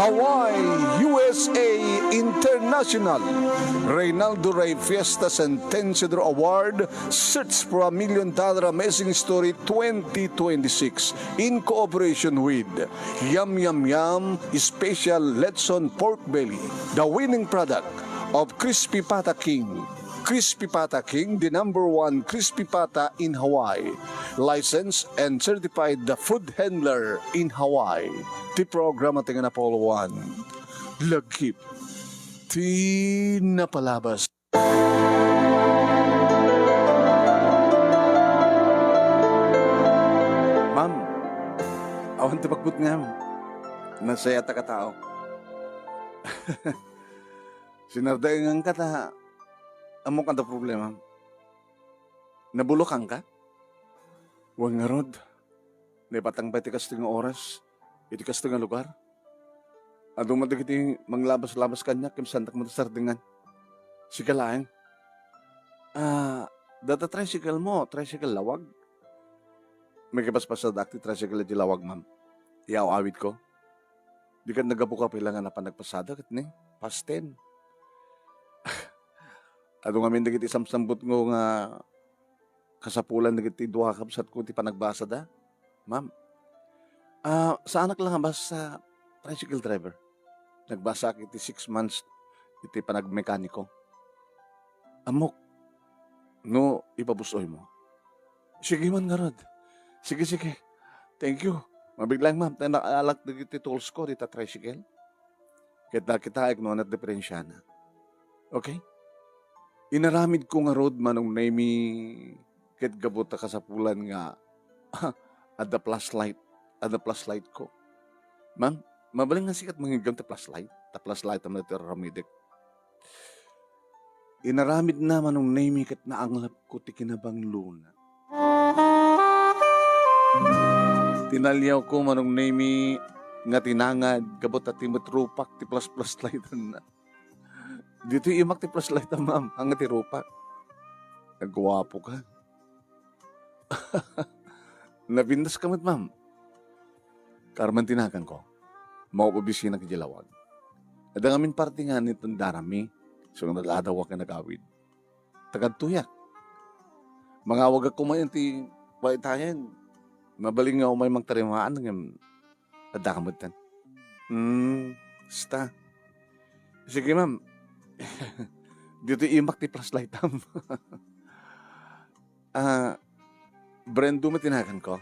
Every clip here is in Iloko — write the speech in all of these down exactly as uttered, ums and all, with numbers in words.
Hawaii, U S A International. Reynaldo Rey Fiesta Sentenciador Award, Search for a Million Dollar Amazing Story twenty twenty-six, in cooperation with Yum Yum Yum Special Lechon Pork Belly, the winning product of Crispy Pata King. Crispy Pata King, the number one crispy pata in Hawaii. Licensed and certified the food handler in Hawaii. Ti programa ti nga napolo one. Lagip ti napalabas. Ma'am, awan ti pagbutngam. Nasayaat a tao. Sinardaenganka ta ammok adda problema. Nabulokanka? Wen ngarud, naipatang pay ti kastoy nga oras, iti kastoy nga lugar. Adu met dagiti manglabas-labas kaniak, ken saandak met a sardengan. Sika laeng. Ah, data tricycle mo, tricycle lawag? Makipaspasadak ti tricycle iti lawag, ma'am. Iyaw-awidko. Di ket naggapuka pay la nga napan nagpasada ket ni, past ten. Adu ngamin dagiti samsambutko nga kasapulan dagiti dua a kabsatko ti panagbasada. Ma'am, ah, saanak la nga basta tricycle driver. Nagbasaak iti six months iti panagmekaniko. Ammok no ipabus-oymo. Sige man ngarud. Sige, sige. Thank you. Mabiit laeng, ma'am, ta nakaalak dagiti toolsko dita tricycle. Ket nakitaek no ania ti diferensiana. Okay? Inaramidko ngarud, Manong Nemy, ket gapu ta kasapulan nga adda flashlight, adda flashlightko. Ma'am, mabalin nga sika ti mangiggam ti flashlight? Ta flashlightam daytoy aramidek. Inaramidna, Manong Nemy, ket naanglapko ti kinabanglona. Tinaliawko, Manong Nemy, nga tinangad, gapu ta ti met rupak ti plas-, flashlightanna. Ditoy imak ti flashlightam, ma'am, ania ti rupak. Agguapoka. Napintaska met, ma'am. Carmen ti naganko. Maupaobisinak idiay lawag. Adda ngamin parte nga nitandarammi, so nga nagladawak nga nagawid. Tagadtoyak. Mangawagak koma iti balitayen. Mabalin nga umay mangtarimaan ngem adda ka metten. Hmm, sta. Sige, ma'am. Ditoy imak ti flashlightam. Ah, Brendo met ti naganko.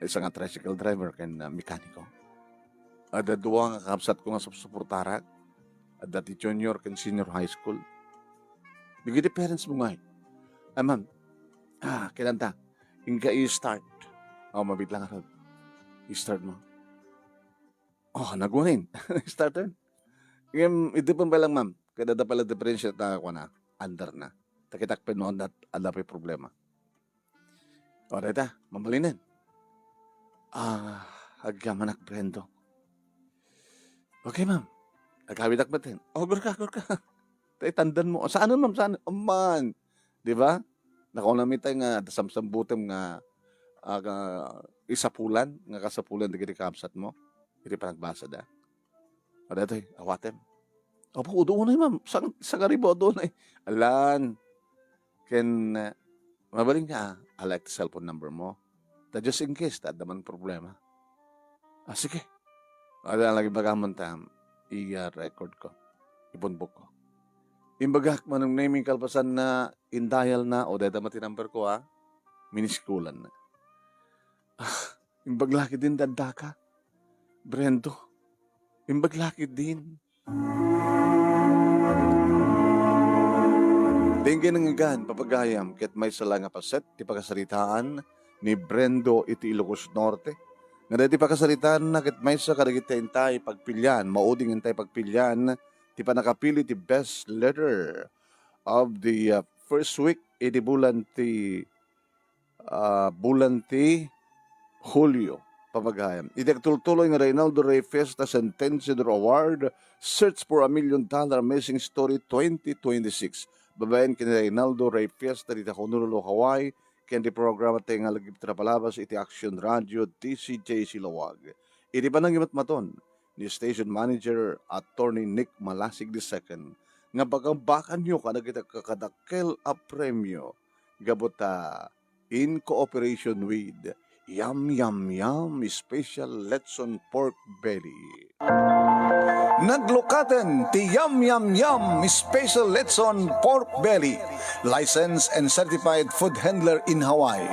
Isa nga tricycle driver ken, ah, mekaniko. Adda dua nga kakabsatko nga supsuportarak. Adda ti junior ken senior high school. Dagiti parents mo ngay. Ah, ma'am. Ah, kinanta. Inka i-start. Oh, mabiit lang, ngarud. I-start mo. Oh, nagunin. Starter. Ngem, idi pay lang, ma'am. Ket adda pay la diferensia ta kuana, under na. Ta kitak pay no adda, adda pay problema. O, dayta, mabalinen. Ah, agyamanak, Brendo. Okay, ma'am. Agawidak metten. Oh, gurka, gurka. Tay tandan mo. Saan, ma'am? Saan? Amman. Di ba? Nakunam itay nga, adda samsambutem nga, ah, nga isapulan, nga kasapulan dagiti kabsat mo. Iti panagbasa da. Adda tay, awatem. Apo, udo unay, ma'am. Sang, sangaribo, udo unay. Alan. Ken, ah, mabalin nga, ah, alaek ti cellphone number mo. Ta just in case, ta adda man problema. Ah, sige. Ada lagi bagamon ta, iya record ko. Ipunbok ko. Imbagak, Manong Nemy, kalpasan na, indial na, o deta mati number ko, ha? Miniskulan na. Ah, imbag laki din dadaka. Brendo. Imbag laki din. Denggen nga gan, papagayam, ket maysa la nga paset ti pakasaritaan ni Brendo iti Ilocos Norte. Nga daydi pakasaritaanna ket maysa kadagiti intay pagpilian, mauding intay pagpilian ti pannakapili ti best letter of the, uh, first week iti bulan ti ah, bulan ti Hulio. Papagayam. Iti agtultuloy nga Reynaldo Rey Fiesta Sentenciador Award, Search for a Million Dollar Amazing Story twenty twenty-six. Babaen ken ni Reynaldo Rey Fiesta dita Honolulu, Hawaii, ken ti programa tayo nga lagip ti napalabas iti Action Radio, D C J C Lawag. Iti panangimatmaton, ni Station Manager Attorney Nick Malasig the second nga bakambakanyo kadagiti kakadakkel a premio gapu ta in cooperation with Yum Yum Yum Special Lechon Pork Belly. Naglukaten ti Yum Yum Yum Special Lechon Pork Belly, licensed and certified food handler in Hawaii.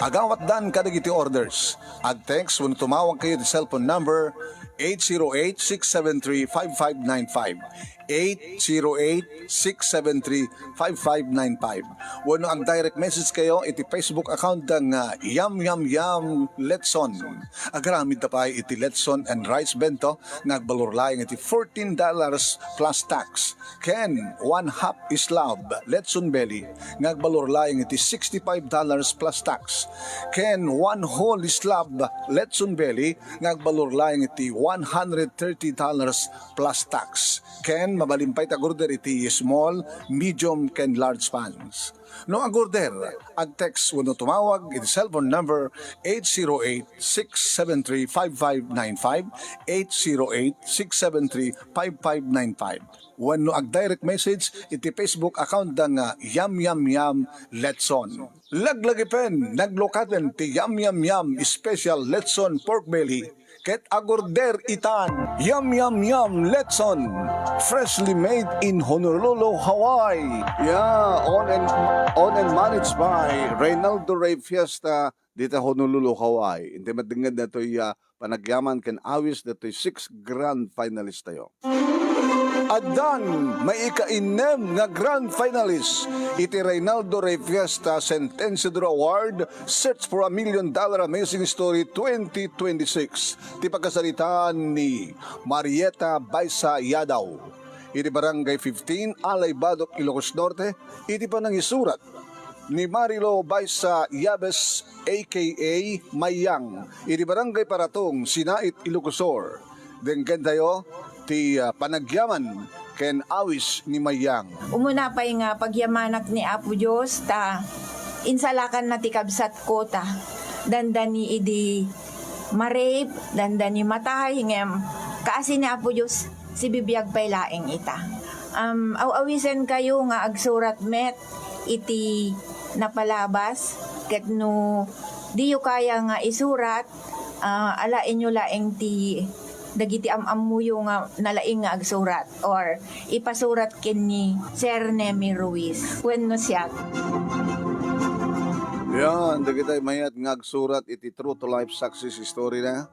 Agawatdan kadagiti orders. Ag-text wenno tumawag kayo ti cellphone number eight zero eight, six seven three, five five nine five. Eight zero eight, six seven three, five five nine five. Wenno ag-direct message kayo iti Facebook account da nga Yum Yum Yum Letson. Agaramid ta pay iti Letson and Rice Bento nga agbalor laeng iti fourteen dollars plus tax. Ken one half slab Letson Belly nga agbalor laeng iti sixty-five dollars plus tax. Ken one whole slab Letson Belly nga agbalor laeng iti one hundred thirty dollars plus tax. Ken mabalin pay ti ag-order iti small, medium, ken large pans. No ag-order, ag-text wenno tumawag iti cellphone number eight zero eight, six seven three, five five nine five, eight zero eight, six seven three, five five nine five. Wenno ag-direct message iti Facebook account da nga Yum Yum Yum Letson. Laglagipen, naglukaten ti Yum Yum Yum Special Letson Pork Belly ket ag-order itan. Yum Yum Yum Letson, freshly made in Honolulu, Hawaii. Yeah, owned and, owned and managed by Reynaldo Rey Fiesta dita Honolulu, Hawaii. Inti met dengnged datoy, ah, panagyaman ken awis datoy six grand finalist tayo. Addan maikainnem nga grand finalist iti Reynaldo Rey Fiesta Sentensiador Award, Search for a Million Dollar Amazing Story twenty twenty-six. Ti pagkasaritaan ni Marieta Baisa Yadaw iti Barangay fifteen, Alay Badoc, Ilocos Norte, iti panangisurat ni Marilo Baisa Yabes, A K A Mayang, iti Barangay Paratong, Sinait, Ilocos Sur. Denggen tayo ti, ah, panagyaman ken awis ni Mayang. Umuna pay nga pagyamanak ni Apo Dios ta insalakanna ti kabsatko ta dandani idi ma-rape, dandani matay, ngem kaasi ni Apo Dios, sibibiag pay laeng ita. Um, aw-awisenkayo nga agsurat met iti napalabas, ket no diyo kaya nga isurat, ah, alaenyo laeng ti dagiti am-ammoyo nga nalaing nga agsurat or ipasurat ken ni Sir Nemi Ruiz wenno siak. Yan, dagiti mayat nga agsurat iti True to Life Success Story na,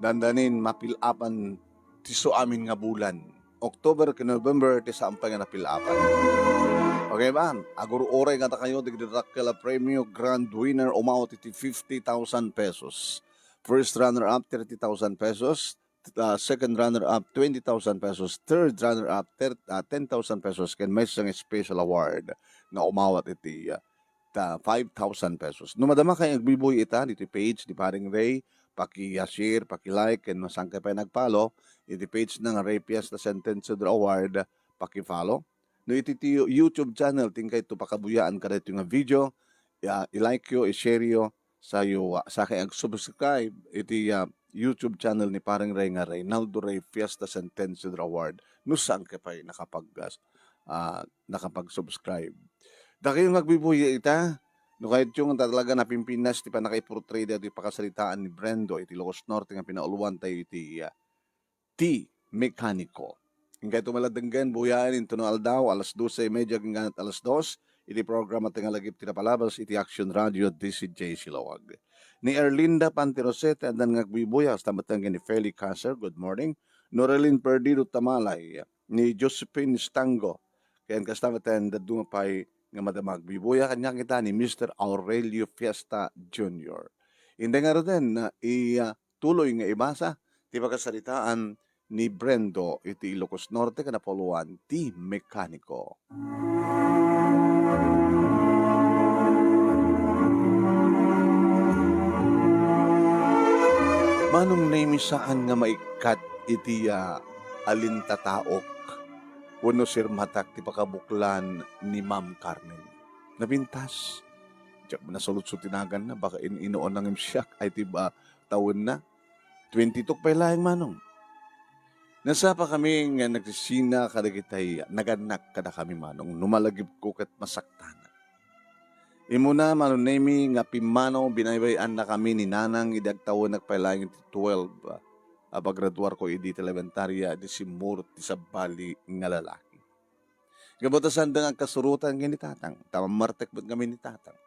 dandanin mapilapan ti su amin nga bulan. October ken November ti saan pay nga napilapan. Okay ba? Agur-uray ngata kayo, dagiti dakkel a premio, grand winner, umawat iti fifty thousand pesos. First runner-up, thirty thousand pesos. Uh, second runner-up, twenty thousand pesos. Third runner-up, ter-, uh, ten thousand pesos. Ken maysa nga special award nga umawat iti, uh, ta five thousand pesos. No madama kay agbibuy ita ditoy page ni Paring Ray, paki-share, paki-like, ken no saan kay pay nag-follow iti page na nga Ray Fiesta Sentensiador Award, paki-follow. No iti ti YouTube channel, ti inkayto pakabuyaan kadaytoy nga video, ya, i-like yo, i-share yo, sayo, ah, sa kay ag-subscribe iti, ah, YouTube channel ni Paring Ray nga Reynaldo Ray Fiesta Sentensiador Award. No saan kay pay nakapag-, ah, nakapag-subscribe. Dakayo nga agbibuya ita, no kayatyo nga talaga napimpinas ti pannakaiportray daytoy pakasaritaan ni Brendo iti Ilocos Norte nga pinauluan tayo iti, ah, ti Mekaniko. Inkayto met la denggen, buyaen intono aldaw, alas doce y media agingga alas dos, iti programa ti Ngalagip ti Napalabas iti Action Radio, D C J Siloag. Ni Erlinda Pantirosete, addan nga agbibuya, kasta met ken ni Feli Caser, good morning. Norelin Perdido Tamalay, ni Josephine Stango, ken kasta met ken dadduma pay nga madama agbibuya, kaniak ita ni Mister Aurelio Fiesta Junior. Inday ngaruden, ah, i, ah, tuloy nga ibasa ti pakasaritaan ni Brendo iti Ilocos Norte ken napauluan ti Mekaniko. Manong Nemi, saan nga maikkat iti, ah, alintataok wenno sirmatak ti pakabuklan ni Ma'am Carmen. Napintas. Diak nasuludsod ti naganna, baka in-inuon na ngem siak ay ti ba tawenna. Twenty-two pay laeng, Manong. Nasapakami nga nagsisina kadagitay nagannak kadakami, Manong, no malagipko ket masaktanak. Immuna, Manong Nemy, nga pimmanaw, binaybay-annakami ni Nanang idi agtawennak pay laeng iti twelve a paggraduarko idi ti elementaria, idi simmurot ti sabali nga lalaki. Gapu ta saan nga agkasurotan ken ni Tatang, ta mammartek met ngamin ni Tatang.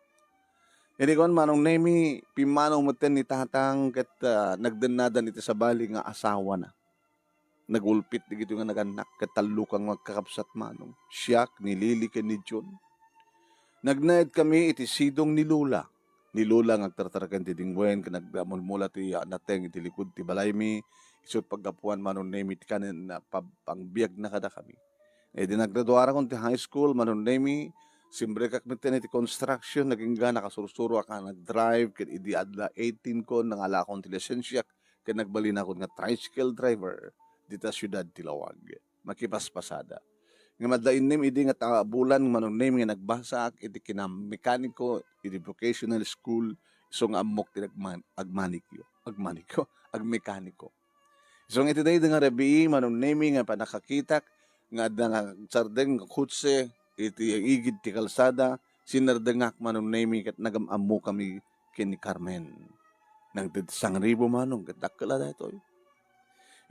Idi kuan, Manong Nemy, pimmanaw metten ni Tatang ket, ah, nagdennadan iti sabali nga asawana. Nagulpit dagitoy nga nagannak ket tallo kami nga agkakabsat, Manong. Siak, ni Lily, ken ni Jun. Nagnaedkami iti sidong ni Lola. Ni Lola nga agtartaraken ti dingwen ken agmulmula ti, ah, nateng iti likud ti balaymi, isu ti paggapuan, Manong Nemy, ti kanen-, na pab-, pangbiagna kadakami. Idi naggraduarakon ti high school, Manong Nemy, simrekak metten iti construction, nagingga nakasursuroak a nag-drive, ket idi adda eighteen ko, nangalakon ti lisensiak, ket nagbalinakon nga tricycle driver dita siudad ti Lawag. Makipaspasada. Ngem adda innem idi nga ta-, bulan, Manong Nemy, nga nagbasaak iti kinamekaniko iti vocational school, isu nga ammok ti agman-, agmanikyo, agmanikyo, agmekaniko. Isu nga iti daydi nga rabii, Manong Nemy, nga pannakakitak nga adda nga sardeng nga kotse iti igid ti kalsada, sinardengak, Manong Nemy, ket nagam-ammokami ken ni Carmen. Nagdagiti sangribo, Manong, ket dakkel a daytoy.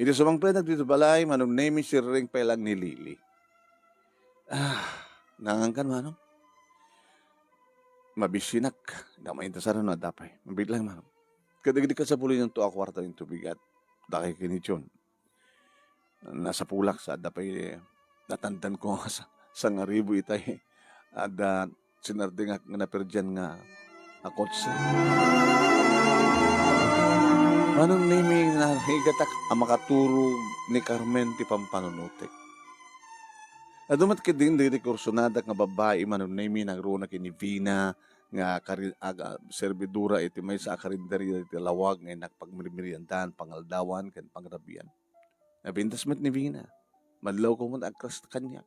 Idi sumangpetak ditoy balay, Manong Nemy, sirreng pay laeng ni Lily. Ah, nangankan, Manong? Mabisinak. Dama intasaro no adda pay. Mabiit lang, Manong. Kadagidi kasapulinanto a kuarta iti bigat. Dakay ken ni Jun. Nasapulak sa adda pay, natandan ko nga sa-, sangaribu itay. Adda sinardengak nga naperdian nga a kotse. Manong Nemy, narigatak a makaturog ni Carmen ti pampanunotek. Adu met ketdin dagiti kursonadak nga babbai, Manong Nemy, nangruna ken ni Vina nga kari-, ag-, a, serbidora iti maysa a karinderya iti Lawag nga innak pagmirmiriandan, pangaldawan, ken pangrabian. Napintas met ni Vina. Madlawko met agkras kaniak.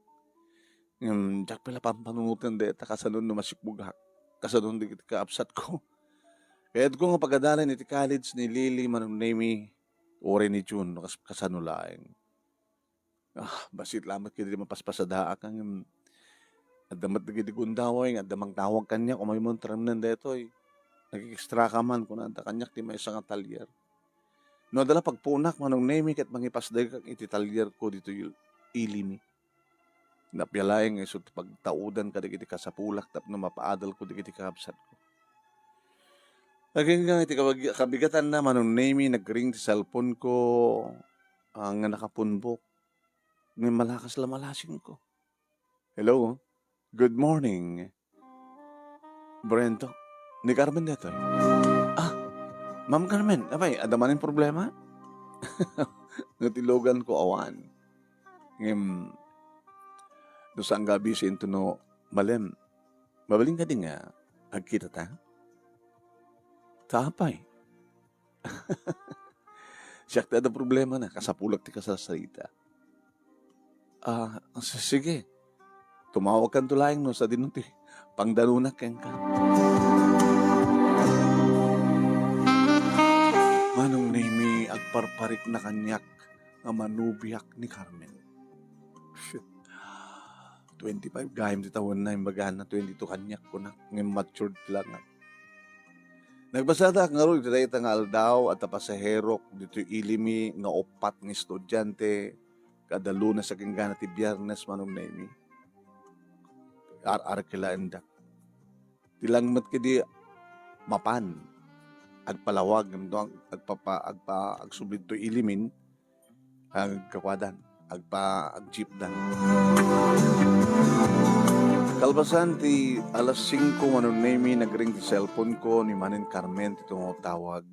Ngem diak pay la pampanunoten dayta kasano no masikbugak. Kasano dagiti kaabsatko. Kayatko nga pagadalan iti college ni Lily, Manong Nemy, uray ni Jun, kas-, kasano laeng. Ah, bassit lamet ketdi mapaspasadaak, ngem adda met dagiti gundaway nga adda mangtawag kaniak, umaymo taremnen daytoy. Nagekstraka man, kunada kaniak ti maysa nga talyer. No adda la pagpuonak, Manong Nemy, ket mangipasdegak iti talyerko ditoy Ilimi. Napia laeng nga isu ti pagtaudan kadagiti kasapulak tapno mapaadalko dagiti kakabsatko. Agingga iti kabag-, kabigatanna, Manong Nemy, nagring ti cellphone-ko, ah, nga nakapunbok. Ngem malakas la malasingko. "Hello? Good morning." "Brento, ni Carmen daytoy." "Ah, Ma'am Carmen, apay, adda manen problema?" No ti luganko, awan. Ngem, no saan nga abisi intono malem, mabalin kadi nga agkitata? Ta apay? Siak ti adda problemana, kasapulak ti kasarsarita. Ah, s-, sige. Tumawagkanto laeng no sadino ti pangdanunak kenka. Manong Nemy, agparparikna kaniak nga manubiak ni Carmen. Shit. Twenty-five gayam ti tawenna, imbagana twenty-two kaniak, kunak, ngem matured ti langak. Nagpasadak ngarud iti dayta nga aldaw, adda pasaherok ditoy Ilimi nga uppat nga estudiante, kada Lunes agingga ti Biernes, Manong Nemy. Ar-, ar-, kilaendak. Ti langmet kadi mapan, agpalawag, ngem no agpapa-, agpa-, agsubli ditoy Ilimin, agkakuadan, agpa-, agjeepdan. Kalpasan ti alas singko, Manong Nemy, nagring ti cellphone-ko ni Manen Carmen ti tumawtawag.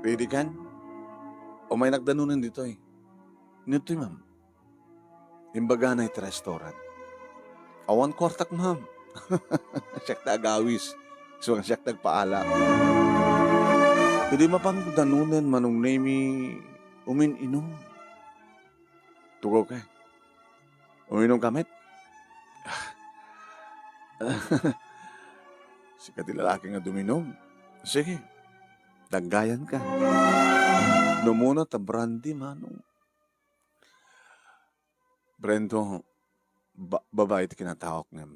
"Ready kan? Umaynak danunen ditoy." "Nitoy, ma'am." Imbagana iti restaurant. "Awan kuartak, ma'am. Siak ti agawis. Isu nga siak ti agpaala." Idi mapanko danunen, Manong Nemy, umin-inum. Tugaw ka. Uminom ka met? Sika ti lalaki nga duminom. Sige. Daggayan ka. Numuna ta brandy, Manong. Brendo, ba-, babai ti kinataok ngem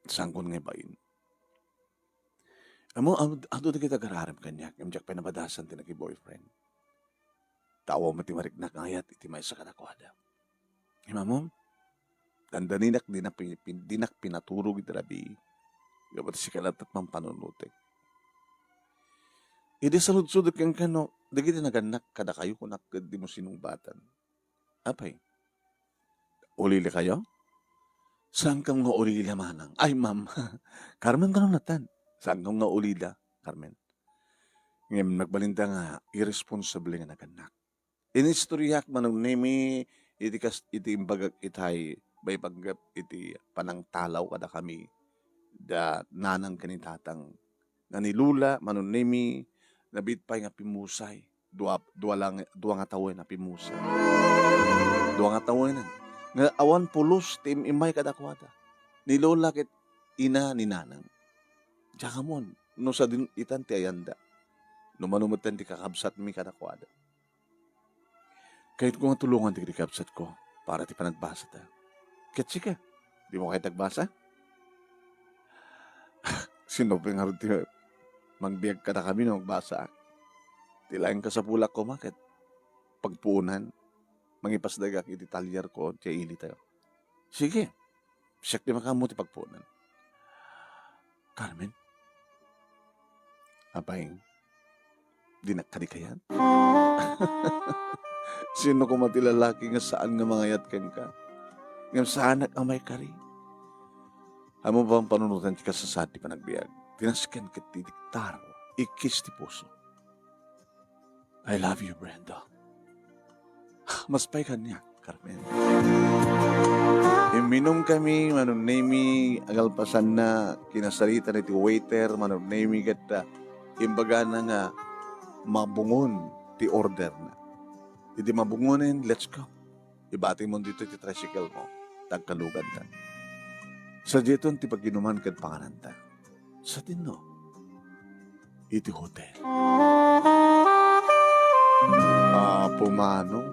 saankon nga ibain. Ammom, adu, adu dagiti agar-arem kaniak, ngem diak pay nabadasan ti naki-boyfriend. Ta awan met ti mariknak nga ayat iti maysa kadakuada. Ngem ammom, dandaninak, dinak pi-, pin-, dinak pinaturog iti rabii. Gapu ta sika latta ti mampanunotek. Idi saludsodek kenka no, dagiti nagannak kadakayo, kunak ket dimo sinungbatan. Apay, ulila kayo? Saankam nga ulila, manang. Ay, ma'am. Carmen, kano natan? Saankam nga ulila, Carmen. Ngem nagbalinda nga irresponsable nga nagannak. Inistoryak, Manong Nemi, iti kas-, iti imbagak itay, maipanggep iti panangtalaw kadakami da nanang ken ni tatang. Nga ni Lola, Manong Nemi, nabiit pay nga pimmusay. Dua, dua lang, dua nga tawen a pimmusay. Dua nga tawen. Nga awan pulos ti im-immay kadakuada. Ni Lola ket ina ni nanang. Diak ammon no sadin itan ti ayanda. No mano metten ti kakabsatmi kadakuada. Kayatko nga tulongan dagiti kabsatko para ti panagbasata. Ket sika, dimo kayat agbasa? Sino pay ngarud ti mangbiag kadakami no agbasaak? Ti laeng kasapulak koma ket pagpuonan, mangipasdagak iti talierko diay ilitayo. Sige, siak ti makaammo ti pagpuonan. Carmen? Apay, dinak kadi kayat? Sino koma ti lalaki nga saan nga mangayat kenka? Ngem saanak a maikari? Ammom, pampanunotan ti kasasaad ti panagbiag. Ti nasken ket ti diktar, ikkis ti puso. I love you, Brendo. Mas pay kaniak, Carmen. Imminum kami, Manong Nemi, agalpasanna, kinasaritan iti waiter, Manong Nemi, ket, ah, imbagana nga mabungon ti orderna. Iti mabungonen, let's go. Ibatimon ditoy ti tricycle mo. Tagkaluganta. Saditon ti paginuman ken pangananta. Sadino? Iti hotel. Apo Manong,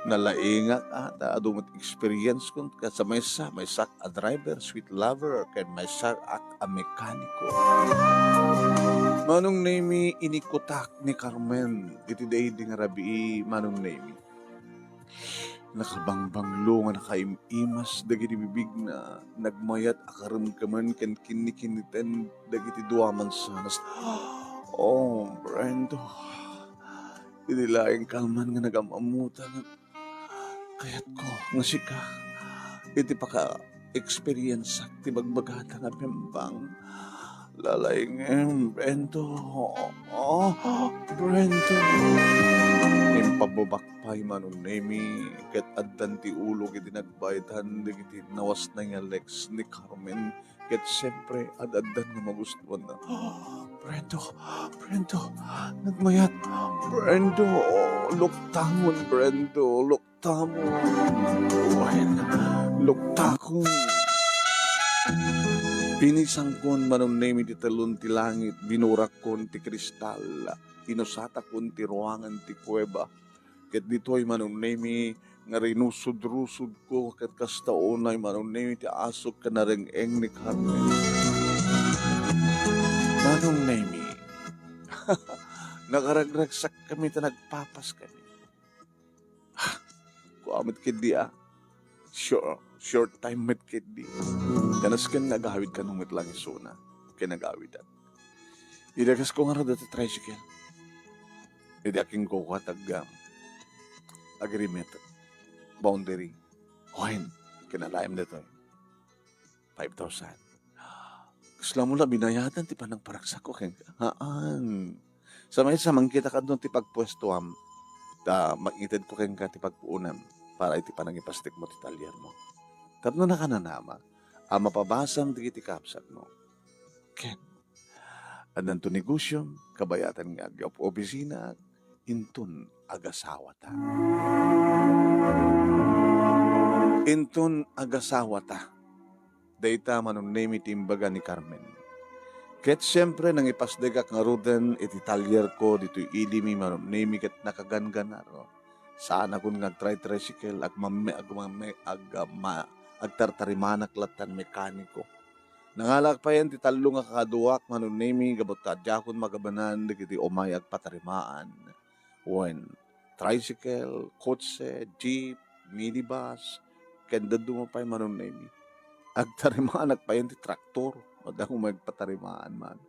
nalaingak a ta adu met experience kon ket sa maysa, maysak a driver, sweet lover, ken maysaak a mekaniko. Manong Nemi, inikutak ni Carmen iti daydi nga rabii, Manong Nemi. Nakabangbanglo nga nakaim-imas dagiti bibigna, nagmayat a karemkemen ken kinnikinniten dagiti dua a mansanas. Oh, Brendo, idi laeng kalman nga nagam-ammota nga kayatko nga sika iti paka-experienceak ti bagbagata nga bimbang. Lalaingem, Brendo. Oh, Brendo. Impabubak pay, Manong Nemi, ket addan ti ulok iti nagbaydan dagiti nawasna nga legs ni Carmen. Ket siempre, ad-addan nga magustuanna. Brendo, Brendo, nagmayat. Brendo, luktangon, Brendo, luktangon. Wen, luktangon. Pinisangkon, Manong Nemi, ti telon ti langit, binurakkon ti kristal, inusatakon ti ruangan ti kuweba. Ket ditoy, Manong Nemi, nga rinusod-rusodko, ket kasta unay, Manong Nemi, ti asok ken nareng-eng ni Carmen. Manong Nemi, nakaragragsakkami ta nagpapaskami. Kua met ketdi a, sure, short time met ketdi. Ta nasken nga agawid kano met lang isuna ken agawidak. Idagasko ngarud daytoy tricycle. Idi akinkukua ti agrimet, boundary. Wen, kinalaem daytoy. Five thousand. Kasla mo la binayadan ti panangparagsakko kenka? Haan. Sa maysa, mangkitak adun ti pagpuestoam, ta mangitedko kenka ti pagpuonam para iti panangipastekmo ti taliermo. Tapno nakananama a mapabasam dagiti kabsatmo. Ken, addanto negosiom, kabayatan nga ag-op-opisina, inton agasawata. Inton agasawata. Dayta, Manong Nemi, ti imbaga ni Carmen. Ket siempre, nangipasdegak ngaruden iti talierko ditoy ilimi, Manong Nemi, ket nakaganganar. Saanakon nga agtri-tricycle, agmamme-, agmamme-, ag-, ah, ma-, agtartarimanak lattan mekaniko. Nangalaak payen ti tallo nga kakaduak, Manong Nemi, gapu ta diakon magabanan dagiti umay agpatarimaan. Wen, tricycle, kotse, jeep, minibus, ken dadduma pay, Manong Nemi. Agtarimanak payen ti traktor, no adda umay agpatarimaan man.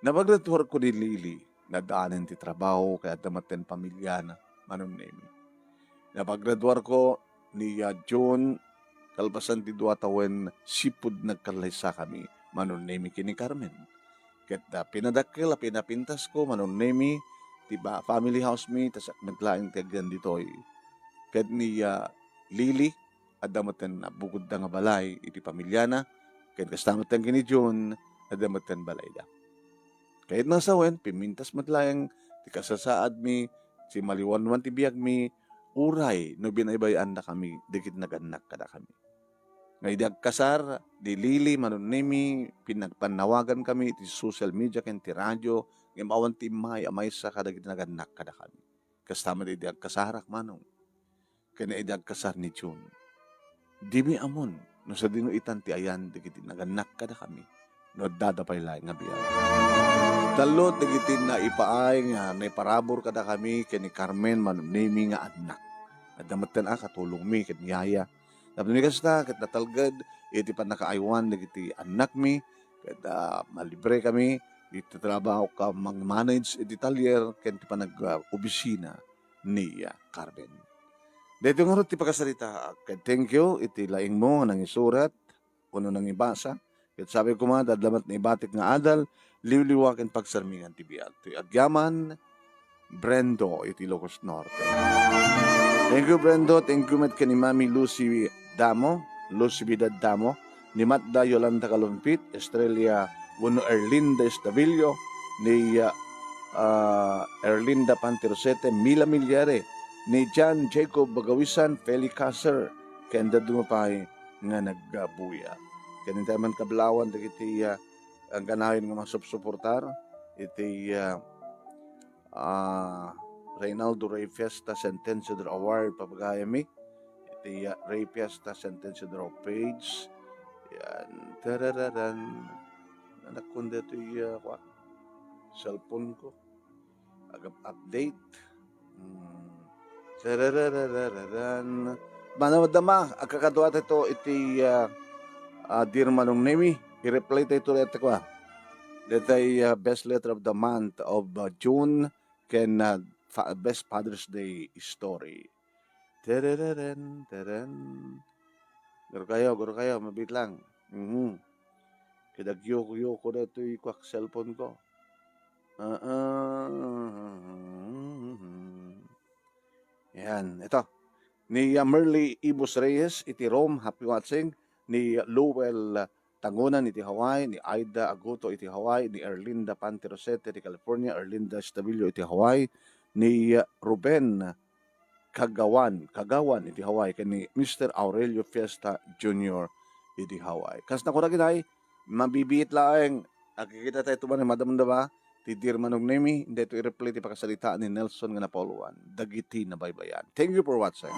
Napagraduarko ni Lily, nadaanen ti trabaho, kay adda metten pamiliana, Manong Nemi. Napagraduarko ni, ah, June, kalpasan ti dua tawen, sipud nagkallaysakami, Manong Nemi ken ni Carmen. Ket, ah, pinadakkel a pinapintasko, Manong Nemi, ti ba-, family house mi, ta siak met laeng ti agyan ditoy. Ket ni, ah, Lily, adda metten bukodda nga balay iti pamiliana, ken kasta metten ken ni June, adda metten balayda. Kayatna a sawen, pimmintas met laeng ti kasasaadmi, simaliwanwan ti biagmi, uray no binaybay-annakami dagiti nagannak kadakami. Nga idi agkasar ni Lily, Manong Nemi, pinagpannawagankami iti social media ken ti radio, ngem awan ti immay a maysa kadagiti nagannak kadakami. Kasta met idi agkasarak, Manong, ken idi agkasar ni June. Dimi ammon no sadino itan ti ayan dagiti nagannak kadakami no addada pay laeng nga biag. Tallo dagiti naipaay nga naiparabur kadakami ken ni Carmen, Manong Nemi, nga annak. Adda metten a katulongmi ken ni Yaya. Tapno ni kasta, ket natalged iti pannakaaywan dagiti annakmi, ket, ah, malibrekami iti trabaho ka mang-manage iti talyer ken ti panag-, ah, obisina ni, ah, Carmen. Daytoy ngarud ti pakasaritaak, ket thank you iti laingmo nga nangisurat wenno nangibasa. Ket sabi koma, adda met naibatik nga adal, liwliwa ken pagsarmingan ti biag. Ti agyaman, Brendo iti Ilocos Norte. Thank you, Brendo. Thank you met ken ni Mami Lucy Damo, Lucy Bidad Damo, ni Matda Yolanda Kalumpit, Estrella wenno Erlinda Estavillo, ni, ah, ah, Erlinda Panterosete, Mila Millares, ni John Jacob Bagawisan, Feli Caser, ken dadduma pay nga nagbuya. Ken intay man kablawan dagiti, ah, ang ganayon nga masupsuportar iti, ah, ah, Reynaldo Rey Fiesta Sentenciador Award, pagayami iti, ah, Rey Fiesta Sentenciador page. Yan. Tarararan. Anak kun dito iya, kwa, cellphone ko. Agap-update. Hmm. Tarararararan. Madama, agkakaduatayo iti, ah, ah, Dear Manong Nemi. I-reply tayo iti, kwa. Daytoy, ah, best letter of the month of, ah, June ken, ah, fa-, best Father's Day story. Terereren, teren. Guro kayo, guro kayo, mabit lang. Mhm. Kadagyoko-yoko daytoy kuak cellphone ko. Ah, ah. Yan, ito. Ni, ah, Merly Ibus Reyes iti Rome, happy watching. Ni Lowell Tangunan iti Hawaii, ni Aida Aguto iti Hawaii, ni Erlinda Panterosete iti California, Erlinda Estavillo iti Hawaii, ni, ah, Ruben Kagawan, Kagawan iti Hawaii, ken ni Mister Aurelio Fiesta Junior iti Hawaii. Kas nakuragin ay, mabibiit laeng, agkikita tayo tuman ni Madam Daba, ti Dear Manong Nemi, daytoy i-replay ti pakasaritaan ni Nelson nga napauluan. Dagiti nabaybayan. Thank you for watching.